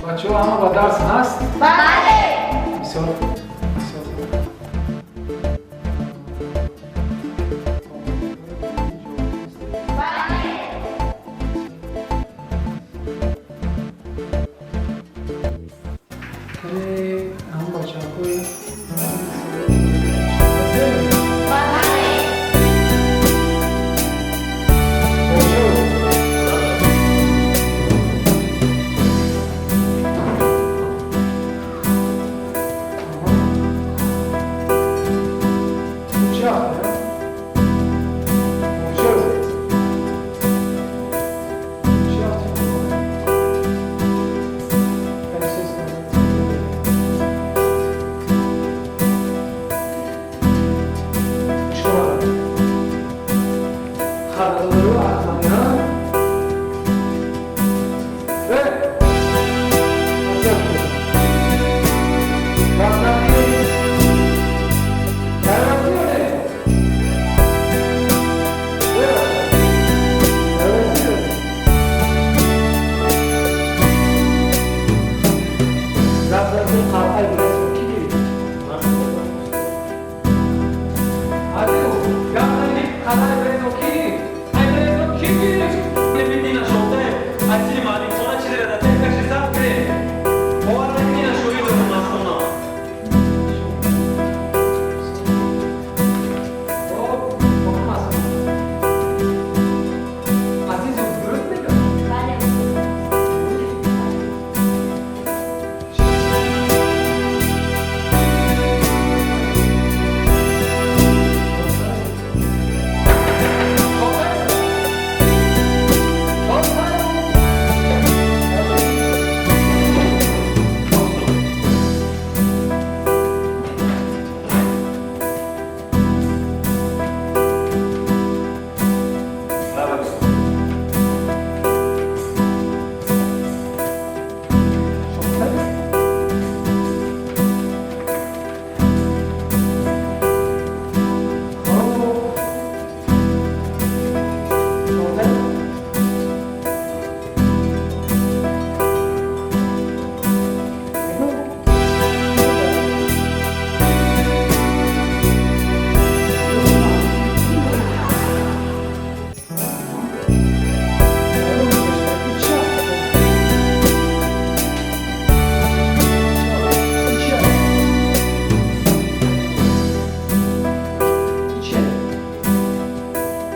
Бачаҳо ҳама ба дарс ҳаст? Бале. Бисёр хуб, бисёр хуб. Бале. Кани ҳам бачаҳои Бале. Бале.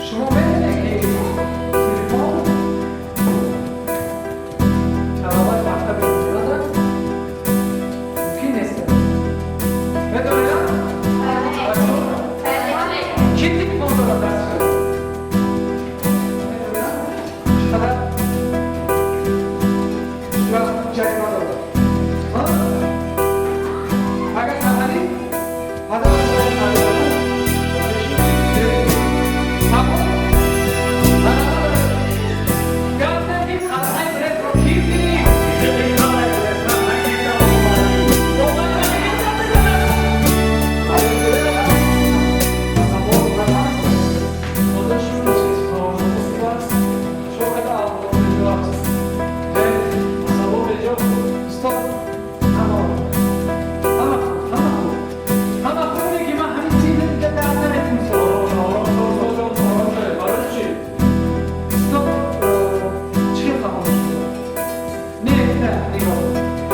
Шумо медонед, ки телефон талабаи мактаби миёна мумкин нест? Медонед? Бале. Бале. Ки телефон дорад дастшо? Медонед? Чӣ қадар ҷарима дорад? Агар саҳарӣ падар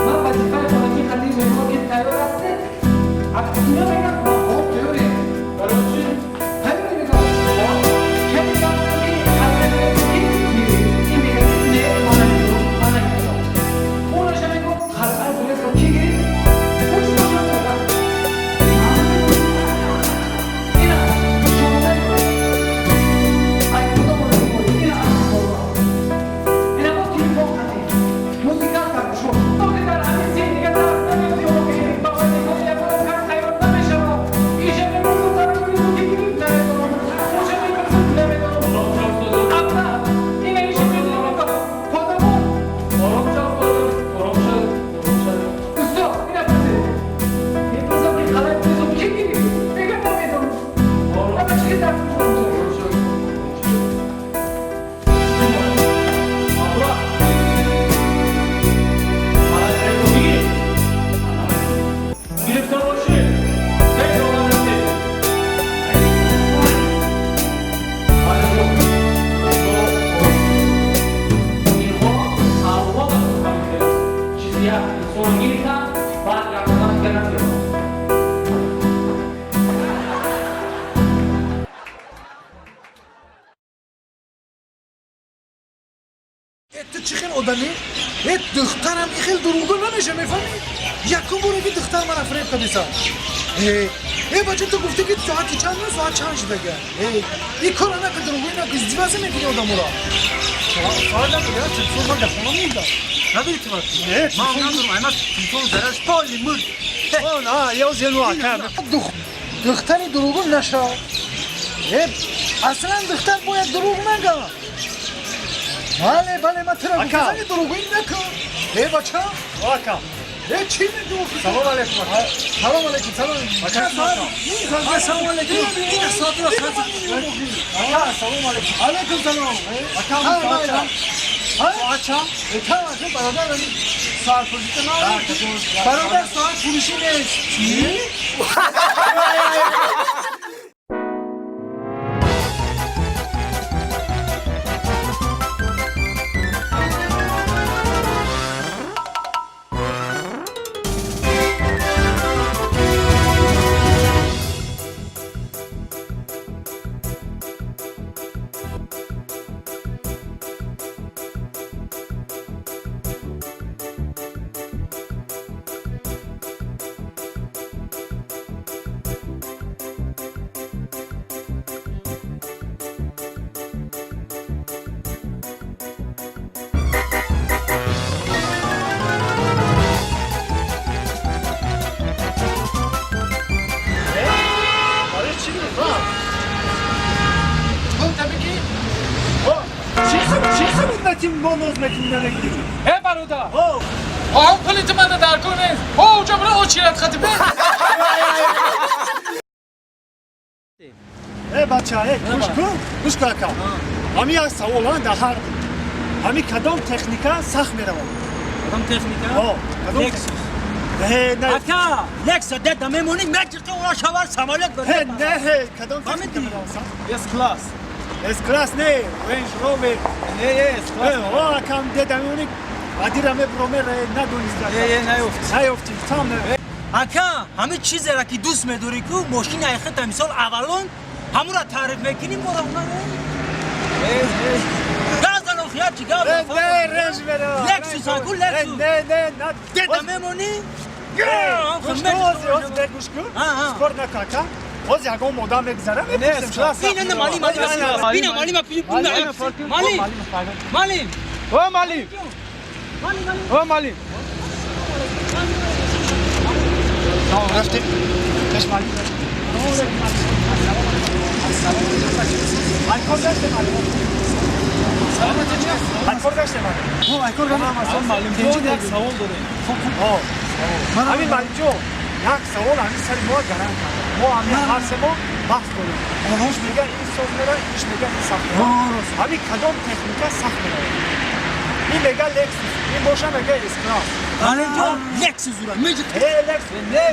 ман вазифаи хонагии хатии меҳмон ки тайёр ҳастед, ино мегӯям, мо хоб тайёрем. Тайёре мегӯям. Кани гап ки ин мегӯяд, ки не, ман намедонам, ман намедонам. Онаша мегӯ, қалъаи Брестро ки гирифт? Пуш бошад, мегӯяд. Ина шомодаи ай кудо ина ина мо телефон хатӣ музикал тамошо. Духтарам ин хел дурӯғгӯ намеша, мефаҳмӣ? Якум боре ки духтар мана фиреб кардиса. Э, бача, ту гуфтӣ ки соати чанд, соат чанд шудага? Ин кора нака, дурӯғгӯӣ нака, издеваться мекунӣ одаморо. Соат надорӣ, телефон ман дар хона монда. Надорӣ ту вақт? Не, Ман надорам, аймас телефон зараш поли мурд. Он, а, я зену ака. Духтари дурӯғгӯ наша. Аслан духтар бояд дурӯғ нага. Бале, бале, ман тура Ака. гуфтам, дурӯғгӯӣ накун. Э, бача. Ака. Э, чӣ мегӯӣ? Салом алейкум, ака. Салом алейкум, салом. Ака, Ассалому алейкум. Ин соатро соат. Ака, салом алейкум. Алейкум салом. Ака, соат чанд? Соат чанд? Ака, бародар, Соат фурӯшӣ надорӣ? Бародар, соат фурӯшӣ нест. Чӣ? Барои чӣ? Гуфтам ки Чӣ хидмати мо ноз мекунӣ, намегирӣ? Э, бародар. Оҳ, пули ту мана дар кор нест. О, уҷа бира, очират хати бе. Э, бача, э, гӯш кун, гӯш кун, ака. Ҳами як савол дар ҳар ҳами кадом техника сахт меравад? Кадом техника? О, кадом Lexus. Не, не. Ака, Lexus деда мемонӣ, меҷиқи ора шавар самолет Э, не, э, кадом техника Фаҳмидӣ? меравад сахт? S-класс. S-класс не, Range Rover. Не, не, S-класс. Э, о, акам деда мемонӣ, адира мебуромер, надониста. Не, не, наёфт. Наёфтӣ, там не. Ака, ҳамин чизеро ки дӯст медорӣ ку, мошини айхита мисол Авалон, ҳамура таъриф мекунӣ, мора унаро. Газан охия чи гап? Э, не, Range меравад. Lexus аку, Lexus. Э, не, не, на. Деда мемонӣ? Гӯш кун, ози, ози, не, гӯш кун. Спор нака, ака. Ози ягон одам мегузара, мепурсем. S-класс. Ина на малим, малим, ина малим, малим, малим. О, малим. О, малим. Рафтем. Пеш малим. Айкор гаштем, малим. Айкор гаштем, малим. О, айкор гаштем. Малим, ҷон, як савол дорем. О, ҳамин малимҷон, як савол ҳамин сари мо гаранг кард. Мо ҳамин ҳар се мо баҳс дорем. Иш мега ин соз мера, иш мега ин сахт мера. Ҳамин кадом техника сахт меравад? Ин мега Lexus, ин боша мега S-класс. Малимҷон, Lexus ура, меҷиқи. Э, Lexus. Не,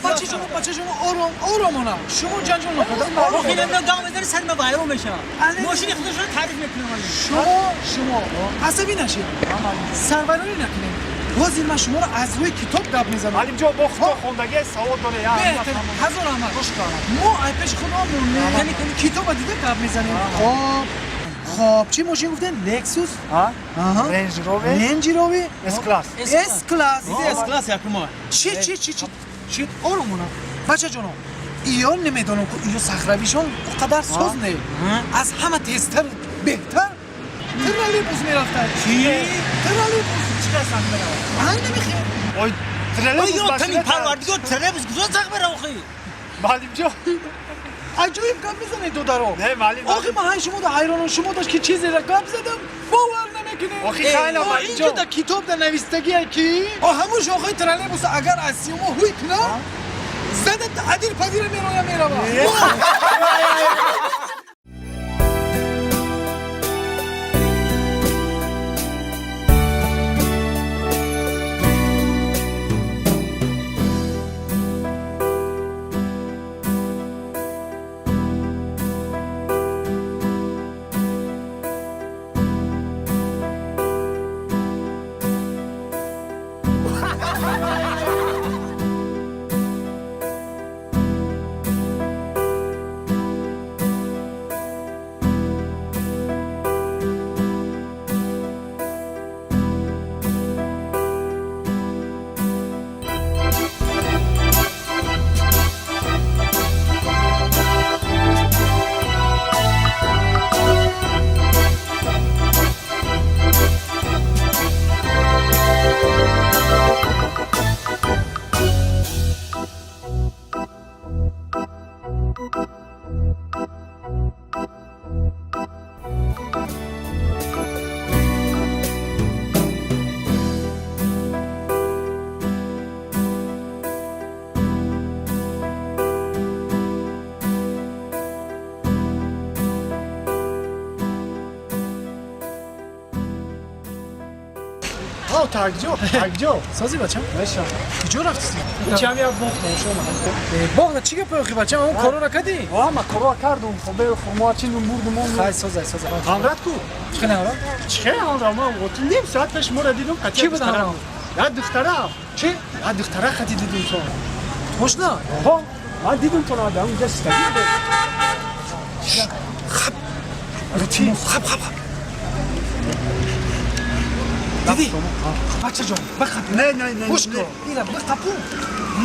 Бача шумо, бача шумо, ором, оромона. Шумо ҷанҷол накарда. Охи намедонам гап мезанӣ, сари ма вайрон мешавад. Мошини худашро таъриф мекунам. Шумо, шумо асабӣ нашед. Сарваронӣ накунед. Ҳозир ман шуморо аз рӯи китоб гап мезанам. Малимҷон, бо худо хондагӣ савол доре. Беҳтар, ҳазор раҳмат. Мо ай пеши худомон китоба дида гап мезанем. Хоб, хоб, чӣ мошин гуфтем? Lexus? Аҳа. Range Rover. Range Rover? S-класс. S-класс. S-класс якума. Чӣ, чӣ, чӣ, чӣ, чӣ, оромона. Бача ҷоно, иё намедонам ку иё сахравишон о қадар соз не. Аз ҳама тезтар, беҳтар троллейбус мерафта. Чӣ? Троллейбус. Чӣ қадр сахт меравад? Ай, намехел. Ой, троллейбус Ой, ё тани парвардигор, троллейбус куҷо сахт мера охи? Малимҷон. Аҷоиб гап мезанед, додаро. Не, малим. Охи ман ҳай шумо да ҳайронам, шумо дошт ки чизеро гап задам, бовар намекунед. Охи хайла, малимҷон. Инҷо да китоб да навистагие ки о ҳамун шохаи троллейбус агар аз сиёмо ҳуй кунад, зада адир падира мероя мерава. О, такҷо, такҷо. Сози, бачам? Меша. Куҷо рафтӣ? Чам як боғ тамошо омадам. Боғ чӣ гапо охи, бачам? Он корора кадӣ? Ва, ма корора кардум, хобе хурмо чиндум, бурдум он. Хай, созай, созай. Ҳамрат ку? Чӣ хеле ҳамрат? Чӣ хеле ҳамрат? Ма вот ним соат пеш моро дидум, қати. Чӣ буд ҳамрат? Я духтара. Чӣ? Я духтара қати дидум то. Точно? Ҳо, ман дидум то на дар унҷа шиштагӣ буд. Хаб. Хаб, хаб, хаб. Дидӣ? Бачаҷон, бихапи. Не, не, не. Гӯш кун. Ира бихапу.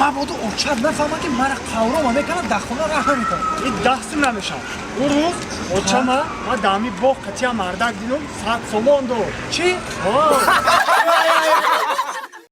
Мабодо очат нафаҳма, ки мара қаврома мекунад, дар хона раҳ наметавонад. Ин даҳсим намешавад. Ӯ рӯз очама ма дар ҳамин боғ қатия мардак дидум, 100 сомон дод. Чӣ? Ҳо.